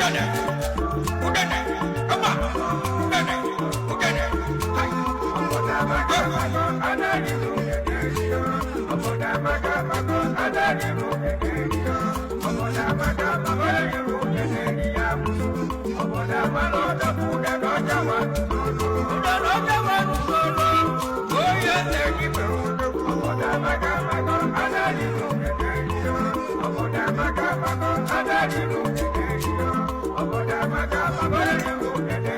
Udene, udene, ọba, udene, udene, hai. Obodo amaka maka anaghị m unene. Obodo amaka maka anaghị m unene. Obodo amaka maka anaghị m unene ya. Obodo amaka ọdọpụ unene ọcha nwa n'olu. Udene ọcha nwa n'olu, onye na-ejibe odogwu. Obodo amaka maka anaghị m unene. Obodo amaka maka anaghị m unene. Obodo amaka maka anaghị m unene.